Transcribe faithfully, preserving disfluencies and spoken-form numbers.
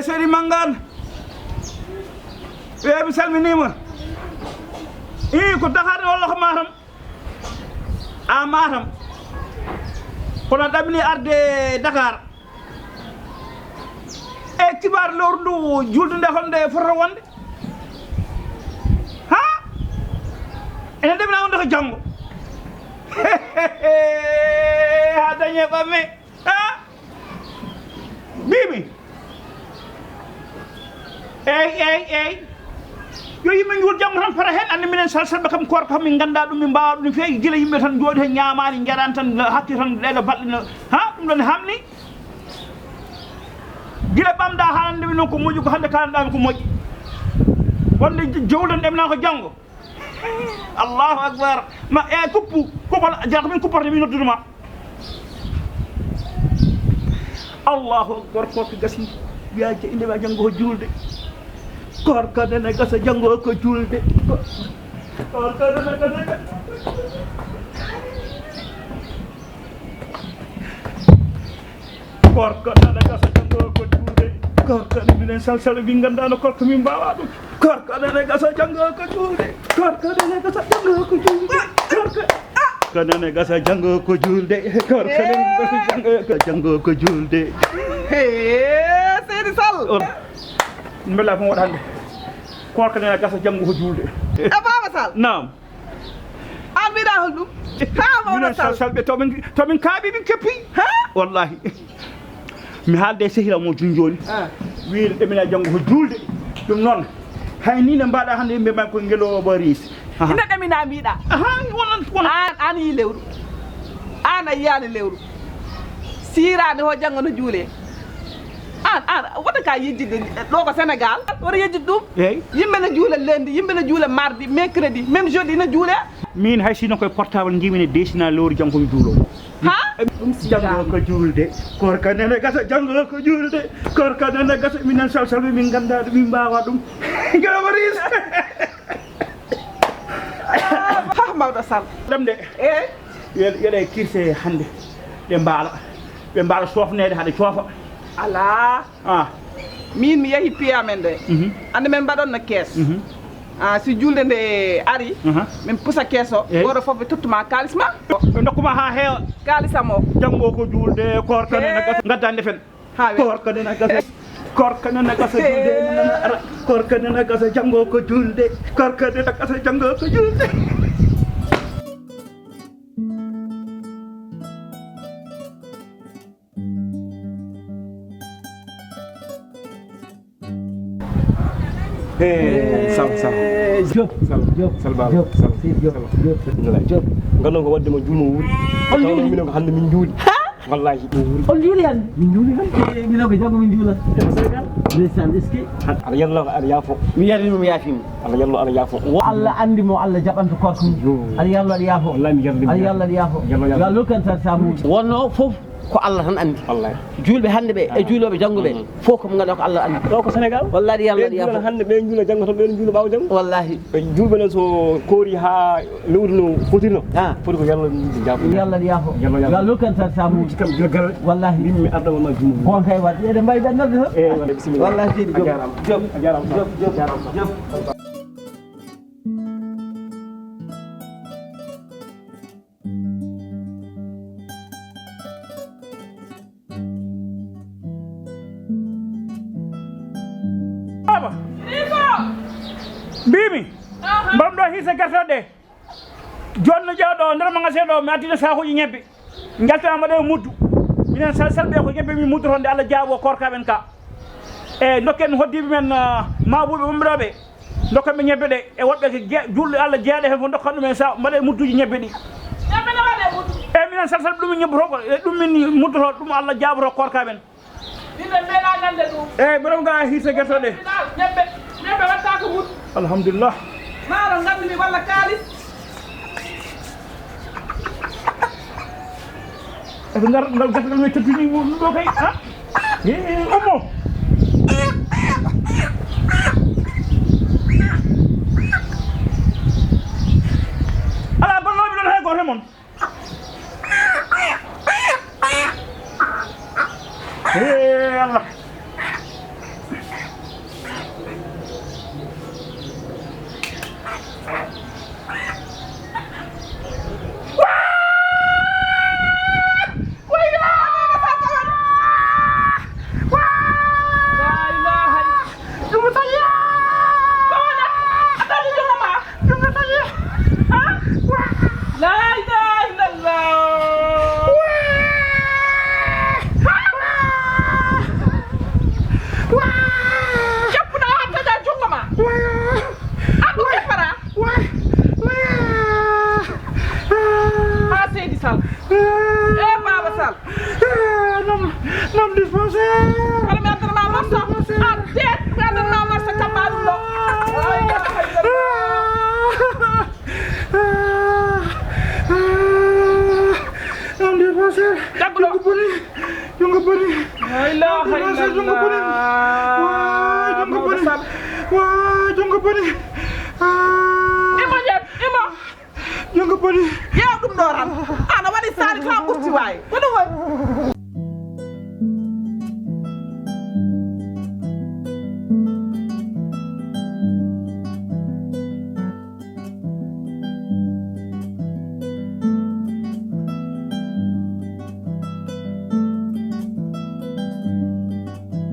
Seri Mangane. Eeyi, mi salminiima. Ii, ko Dakar walla ko Matam? A Matam. Kono a ɗamini arde Dakar. E kibar lewru ndu, julde nde, honde fotata wonde? Ha? Ene ɗamina wonde ko janngo. Ha dañe ɓamme. Ha? Mbimi. Eey, eey, eey. Yo yimɓe njuul janngo tan para heen, anndi minen Salsalɓe kam koorka kam min nganndaa ɗum, min mbaawaa ɗum no feewi. Gila yimɓe tan njooɗi tan ñaamaani, njaraani tan, hakke tan ɗeɗo balɗe no, ha, ɗum ɗon hamni. Gila ɓamɗaa haa hannde min noon ko moƴƴi, ko hannde kaalanɗaa mi ko moƴƴi. Wonde jowlen ɗemnaa ko janngo. Allahu akbar. Ma, e kuppu, kuppal, jaa ko min kupporte, min noddude ma. Allahu akbar, koorka gasi. Wiya je-, inde ma janngo ko juulde. Koorka nana gasa, janngo ko juulde. Ko-, koorka nana gasa, janngo ko juulde. Koorka nana gasa, janngo ko juulde. Koorka ni minen Salsalɓe min nganndaa no koorka min mbaawaa ɗum. Koorka nana gasa, janngo ko juulde. Koorka nana gasa, janngo ko juulde. Koorka. Koorka nana gasa, janngo ko juulde. Koorka nana gasa, janngo ko, janngo ko juulde. Hee, Seydi Sall. On. Mbela ko waɗa hannde. Koorka nana gasa, janngo ko juulde. E Baaba Sall. Naam. An mbiɗa hol ɗum? Ha, mawɗo Minen Sall. Salsalɓe, to min, to min kaaɓi, min keppi. Ha? Wallahi. Mi haalde e sehil am o jun jooni. Ah. Wiide ɗemina janngo ko juulde. Ɗum noon. Hay ni ne mbaɗa hannde yimɓe mbaɗi ko ngelooba riis. Aha. Ina ɗamina mbiɗa. Aha, wonan, wonan. An, an yi lewru. An a yiyaani lewru. Siiraani ho janngo no juulee. An, an, wota ka yejjitde ɗo ko Sénégal. Wota yejjit ɗum. Eey. Yimɓe no juula lundi, yimɓe no juula mardi, mercredi, même jeudi no juule. Min hay sino koye portable njiimi ne desina lewru janngo mi juulo. Ha? Ɗum si janngo ko juulde. Koorka nana gasa, janngo ko juulde. Koorka nana gasa, minen Salsalɓe min nganndaa ɗum, min mbaawaa ɗum. Ngela Maurice. Ah, mawɗo Sall. Ɗemɗe. Eey. Yeɗe, yeɗe kirse hannde. Ɗe mbaala. Ɓe mbaala soofneede haɗe coofa. Alaa. Ah. Min mi yehi piya men de. Mhm. Annde men mbaɗon no kees. Mhm. Ah, si juulde nde ari, aha, min pusa kees o. Eey. Gooto fof ɓe tottuma kaalis ma. Ɓe ndokkuma haa heewa. Kaalis am o. Janngo ko juulde, koorka nana gasa. Eey. Ngadda ndefen. Haa we- Koorka nana gasa. Koorka nana gasa, juulde nana ara. Koorka nana gasa, janngo ko juulde. Koorka nana gasa, janngo ko juulde. Hey, Sal, Sal. Diop, Sal, Diop, Sal, Baba, Diop, Sal, Seydi Diop, Sal. Diop, Diop. Nganndu ko waɗde mo juulmo wuuri. On juuli? Minen ko hannde min juuli. Ha? Wallahi, o wuuri. On juuli hannde? Min juuli hannde. Eh, minen ko janngo min juula. Ndeysaan, est-ce que? Aɗa yallo, aɗa yaafo. Mi yalli mo, mi yaafi mo. Aɗa yallo, aɗa yaafo. Wo Allah anndi mo Allah jaɓanta koorka mum. Yo. Aɗa yallo, aɗa yaafo. Wallahi, mi yalli mo. Aɗa yallo, aɗa yaafo. Yallo, yallo. Yo Allah rokkan tan samuuji. Wonno fof ko Allah tan anndi. Wallahi. Juulɓe hannde ɓe e juulooɓe janngo ɓe, fof ko mo ngannduɗaa ko Allah anndi. Ɗo ko Sénégal. Wallahi, Yalla ɓe juula hannde, ɓe juula janngo tan, ɓe juula ɓaawo janngo. Wallahi. Ɓe juulɓe noon so koori haa lewru no fotiri no. Ah. Foti ko Yalla jaafo. Yalla yaafo. Yalla yaafo. Yo Allah rokkan tan samuuji. Kam joggal. Wallahi. Min mi arda wonma juumo. Gon kay waɗi. Eɗen mbawi ɓennorde tan. Eh, waɗi, bisimilla. Wallahi, seydi Diop. A jaaraama. Diop, Diop, Diop, Diop. Baba. Mbimi. Aha. Mbaɗum ɗo hiisa gerte ɗe. Joni no ƴeew ɗo nder magasin ɗo, mi addina sakuji ñebbe. Njaltana mbaɗe muddu. Minen Sal-, Salɓe ko ñebbe min muddoto nde Allah jaabo korka men ka. E dokken hoddiɓe men, ah, mabuɓe wonɓe ɗo ɓe. Dokkan ɓe ñebbe ɗe e woɗɓe ko je-, julɓe Allah jeeɗe hen fof dokkan ɗum en sa mbaɗe mudduji ñebbe ɗi. Ñebbe ne waɗe muddu? E minen Sal-, Salɓe ɗum min ñebboto ko, e ɗum min muddoto, ɗum Allah jaaboto korka men. Yimɓe meeɗa nande ɗum. Eyyi, borom ga hirse gerte ɗe. Ñebbe, ñebbe watta ko mut. Alhamdulillah. Maaro ngandumi walla kaalis. Eɓe ngar ngal gerte ngal mi tottini ɗum ɗo kay. Ha? He, ummo. Ala ballooɓe ɗon hay gooto e mon. Hee, Allah. La ilaha illallah. Cappuɗo o hattaja jungo ma. A ko fara. Ha Seydi Sall. E Baba Sall. Nam, nam dispensaire. Wala mi addana ma morso. A deet, mi addana ma morso kamma ɗum ɗo. Nam dispensaire. Jagguɗo. Jungo boni. Jungo boni. La ilaha illallah. Waay, jungo boni. Waay, jungo boni. Imo ƴeew, imo. Jungo boni. Ƴeew ɗum ɗo tan. Ana waɗi sali ka ɓurti waay. Ko ɗum woni?